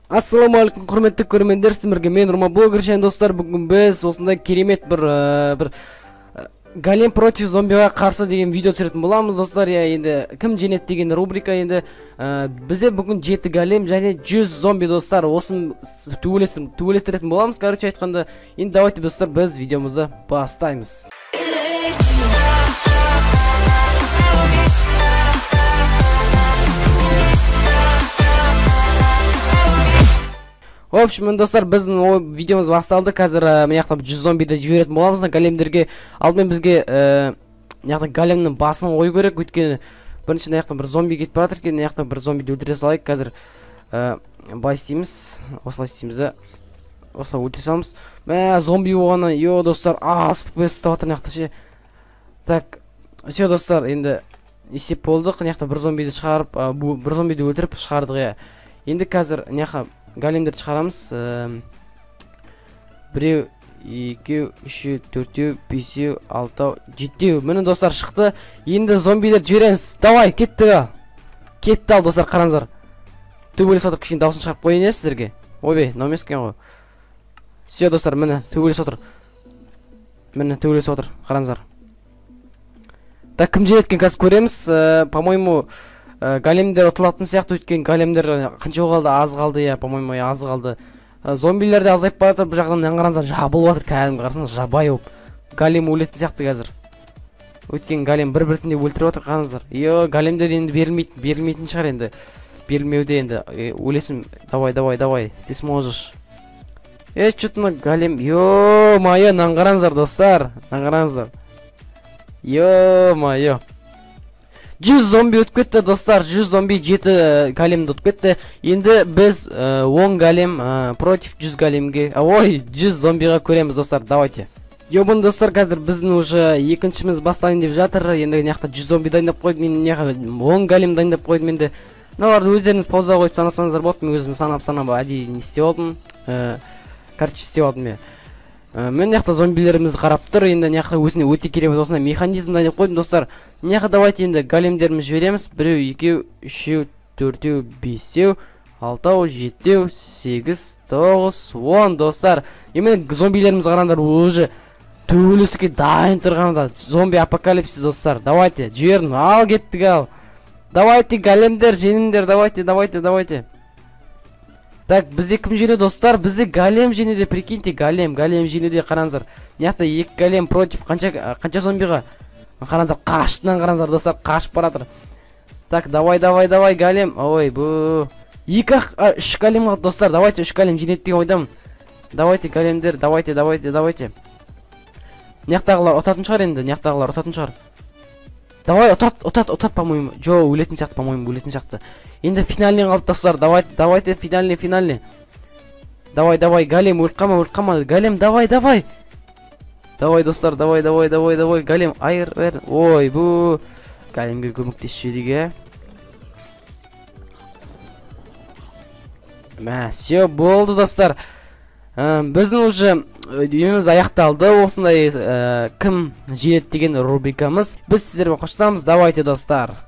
Ассалаумағалейкум, құрметті көрермендер, сіздермен бірге мен Нұрма блогер. Және достар, бүгін біз осындай керемет бір голем против зомбиға қарсы деген видео түсіретін боламыз, достар. Иә, енді кім жеңеді деген рубрика. Енді бізде бүгін 7 голем және 100 зомби, достар. Осын төбелестіретін боламыз, короче айтқанда. Енді давайте, достар, біз видеомызды бастаймыз. В общем, достар, біздің видеомыз басталды. Қазір мына жақта 100 зомбиді жіберетін боламыз големдерге. Алдымен бізге мына жақта големнің басын қою керек, өйткені бірінші мына жақта бір зомби кетіп бара жатыр екен. Мына жақта бір зомбиді өлтіре салайық. Қазір былай істейміз, осылай істейміз да, осылай өлтіре саламыз. Мә, зомби болғаннан, йо, достар, аз FPS ұстап жатыр мына жақта ше. Так, все, достар, енді есеп болдық. Мына жақта бір зомбиді шығарып, бір зомбиді өлтіріп шығардық, иә. Енді қазір мына жаққа големдерді шығарамыз. Біреу, екеу, үшеу, төртеу, бесеу, алтау, жетеу. Міне, достар, шықты. Енді зомбилерді жібереміз. Давай, кеттік ал. Кетті ал, достар, қараңыздар. Төбелесіп жатыр, кішкене дауысын шығарып қояйын иә сіздерге. Ойбай, мынау емес екен ғой. Все, достар, міне төбелесіп жатыр. Міне төбелесіп жатыр, қараңыздар. Так, кім жеңеді екен қазір көреміз. По-моему, големдер ұтылатын сияқты, өйткені големдер қанша қалды, аз қалды, иә, по-моему, аз қалды. Зомбилер де азайып бара жатыр. Бұл жақтан қараңыздар, жабылып жатыр, кәдімгі қарасаңыз, жабайы болып. Голем өлетін сияқты қазір. Өйткені голем бір біртіндеп өлтіріп жатыр, қараңыздар. Йо, големдер енді берілмейтін шығар енді. Берілмеуде енді, өлесің. Давай, давай, давай, ты сможешь. Чё-то мына голем, ё-моё, мынаны қараңыздар, достар, мынаны қараңыздар. Ё-моё. 100 зомби өтіп кетті, достар. 100 зомби 7 големді ұтып кетті. Енді біз 10 голем против 100 големге, ой, 100 зомбиға көреміз, достар. Давайте. Йобын, достар, қазір біздің уже екіншіміз бастайын деп жатыр. Енді мына жақта 100 зомби дайындап қойдым, мен мына жақта 10 голем дайындап қойдым. Енді мыналарды өздеріңіз пауза қойып санасаңыздар болады. Мен өзім санап-санап әдейі не істеп алдым. Короче, істеп алдым мен. Мен мына жақта зомбилеріміз қарап тұр. Енді мына жақта өзіне өте керемет осындай механизм дайындап қойдым, достар. Мына жақта давайте енді големдерімізді жібереміз. Біреу, екеу, үшеу, төртеу, бесеу, алтау, жетеу, сегіз, тоғыз, он, достар. Енді зомбилеріміз қараңдар, уже төбелесуге дайын тұрғанда. Зомби апокалипсис, достар. Давайте, жібердім. Ал, кеттік ал. Давайте, големдер, жеңіңдер. Давайте, давайте, давайте. Так, бізде кім жеңеді, достар? Бізде голем жеңеді, прикиньте, голем, голем жеңеді, қараңыздар. Мына жақта 2 голем против қанша зомбиға? Қараңыздар, қаштынан қараңыздар, достар, қашып бара жатыр. Так, давай, давай, давай, голем. Ой, бу. 3 голем қалды, достар. Давайте 3 голем жеңеді деген ойдамын. Давайте, големдер, давайте, давайте, давайте. Мына жақтағылар ұтатын шығар енді, мына жақтағылар ұтатын шығар. Давай, ұтат, ұтат, ұтат, по-моему. Жо, өлетін сияқты, по-моему, өлетін сияқты. Енді финальный қалды, достар. Давайте, давайте, финальный, финальный. Давай, давай, голем, өліп қалма, өліп қалма. Голем, давай, давай. Давай, достар, давай, давай, давай, давай. Голем, айыр, айыр. Ой, бу. Големге көмектесіп жіберейік, ә. Мә, все, болды, достар. Біздің уже үйіміз аяқталды. Осындай кім жеңеді деген рубрикамыз. Біз сіздермен қоштасамыз. Давайте, достар.